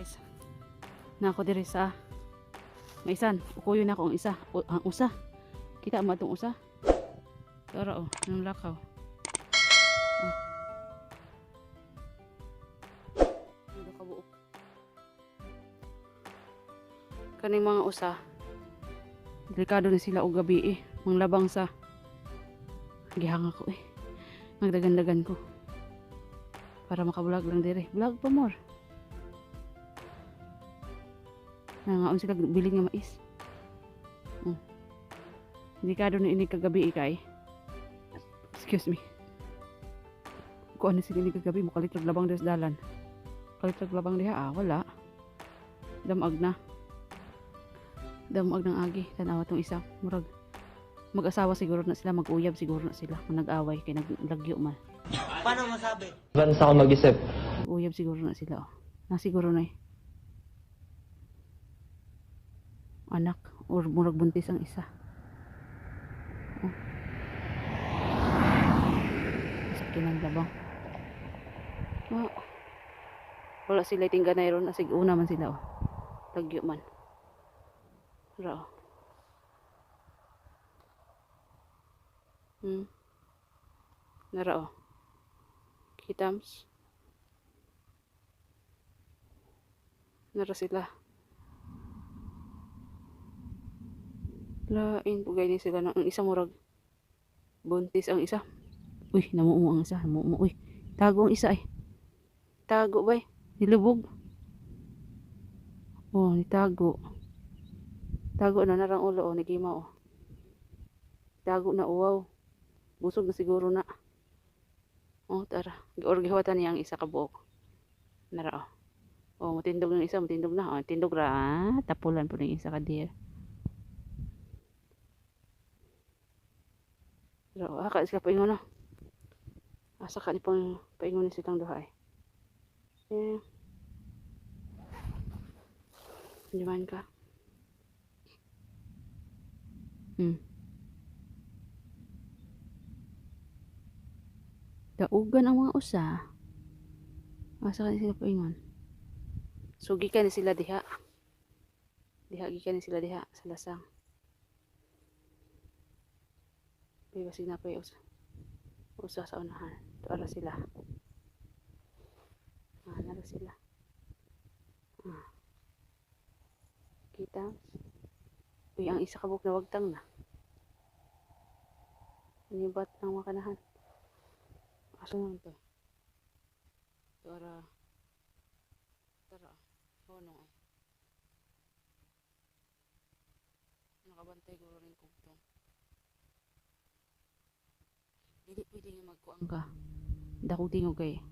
Guys, na ako diri sa maisan. Ukuyo na ako ang isa. O, ang usa. Kita mo itong usa? Tara oh, nang lakaw. Oh. Ano ka buok? Kaning mga usa. Delikado na sila og gabi eh. Manglabang sa gihanga ko eh. Nagdagan-dagan ko. Para makablog lang dire. Vlog pa more. Nangaon sila bilin nga mais. Delikado na ini kagabi eh, kay. Excuse me. Kuan na sila ini kagabi mokalit og labang des dalan. Kalit og labang diha ah, wala. Damag na. Damag ng agi. Tanawa tong isa. Murag mag-asawa siguro na sila, mag-uyab siguro na sila. Kung nag-away kay naglagyo man. Paano masabi? Advance ako mag-isip. Uyab siguro na sila oh. Na siguro na eh. Anak or murag buntis ang isa. Oh. Sakinan labang. Oh. Wala sila tingganay ron asig una man sila oh. Lagyo man. Ra oh. Nara oh. Kitams. Nara sila. Lain pugay ni sila ng ang isa murag buntis ang isa. Uy, namuo ang isa, namuo. Uy, tago ang isa eh. Tago bay, nilubog. Oh, nitago. Tago na narang ulo oh, nigima oh. Tago na uwaw. Busog na siguro na. Oh, tara. Or gihuwatan niya ang isa ka buok. Nara oh. Oh, matindog ng isa, matindog na. Oh, tindog ra. Ah, tapulan po ng isa ka dear. Pero ah, ka sila paingon na. Asa ka ni pang paingon ni silang duha eh. Eh. Liman ka. Daugan ang mga usa. Asa ka ni sila paingon? So gikan ni sila diha. Diha gikan ni sila diha sa lasang. May basig na pa yung usa. Usa sa unahan. Tuara sila. Ah, nara sila. Ah. Kita. Uy, ang isa kabuk na wagtang na. Inibat ng makanahan. Asa naman to? Tuara. Tara. Ano ay. Nakabantay guro rin kugtong. Dili pwede nga magkuang ka. Dako tingog kay.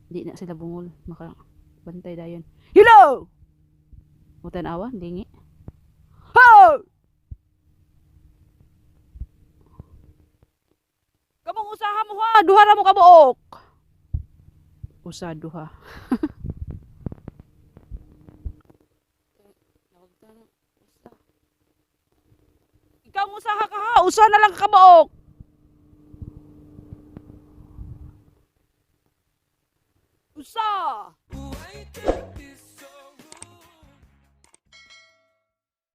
Di na sila bungol. Maka bantay dayon. Hello! Mutan awa, lingi. Ho! Kamong usaha mo ha, duha ra mo kabuok. Usa duha. Ikaw ang usaha ka ha, usa na lang ka kabuok.